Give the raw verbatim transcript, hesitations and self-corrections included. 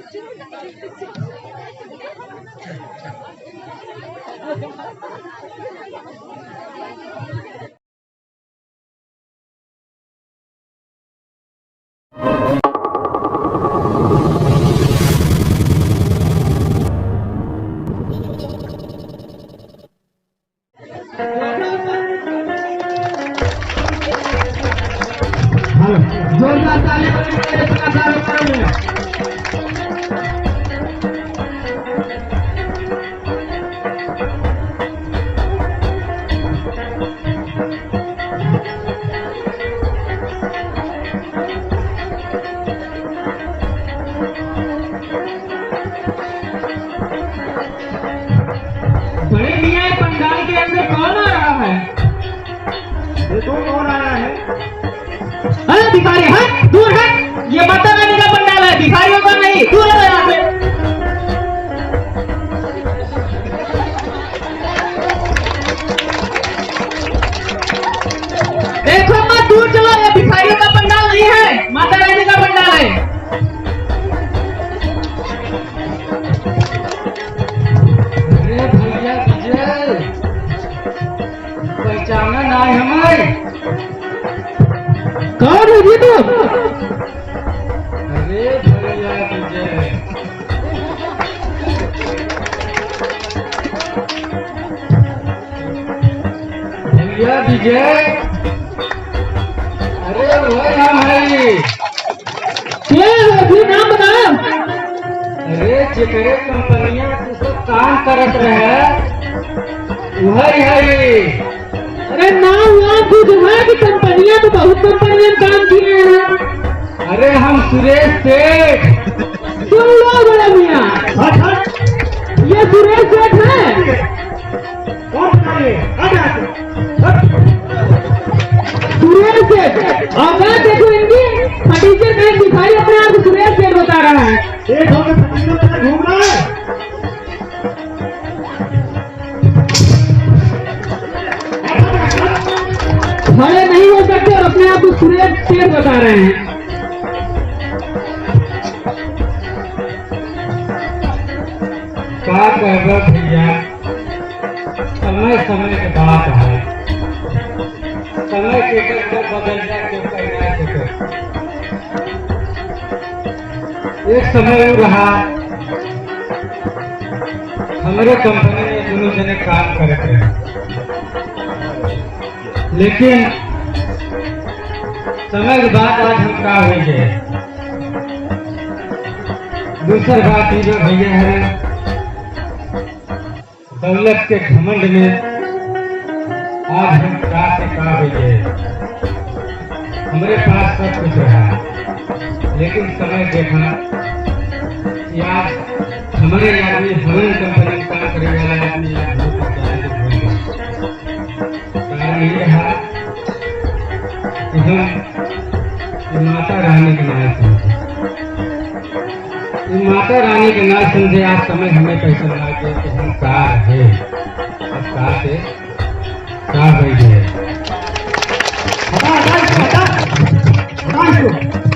हेलो, जोरदार ताली बजाइए, जोरदार ताली बजाइए। बड़े मियाँ, पंडाल के अंदर कौन आ रहा है? देखो कौन आया है। अरे भिखारी, हट, दूर हट। ये माता रानी का पंडाल है, भिखारियों का नहीं, दूर रहो यहाँ से। देखो मत, दूर चलो, ये भिखारियों का पंडाल नहीं है, माता रानी का पंडाल है। अरे भैया विजय, पहचाना ना है हमें? कौन है जी तुम? अरे भैया विजय, भैया विजय, अरे वही हम है। के हो जी, नाम बताओ। अरे जेकरे कंपनिया तू सब काम करत रहे, वही है। अरे नाम वाम कुछ है कि कंपनियां तो बहुत कंपनियां में काम किए हैं। अरे हम सुरेश सेठ। सुन लो बड़े मियाँ। हट, हट। ये सुरेश सेठ है। कौन था ये? हट यहाँ से। हट। सुरेश सेठ। औकात देखो इनकी। फटीचर का एक भिखारी अपने आप को सुरेश सेठ बता रहा है। सेठ होके फटीचर बना घूम रहा है। खड़े नहीं हो सकते और अपने आप को सुरेश शेर बता रहे हैं। का कहबा भैया, समय समय के बात है। समय के कर बदल जाए, के कहना है के कर। एक समय उ रहा, हमरे कंपनी में दुनों जने काम करत रहे, लेकिन समय के बाद आज हम का होइ गए। दूसर बात ई बा भैया है, दौलत के घमंड में आज हम का से का होइ गए। हमरे पास सब कुछ रहा, लेकिन समय देखा कि आज हमरे आदमी, हमरे कंपनी में काम करे वाला आदमी आज बहुत ज्यादा हो गया। कारण ये रहा कि हम माता रानी के नाम से ई माता रानी के ना समझे, आज समय हमें कैसे लगा के कि हम का रहे, अब का से का होइ गए। हटा, हटा इसको, हटा। हटा इसको।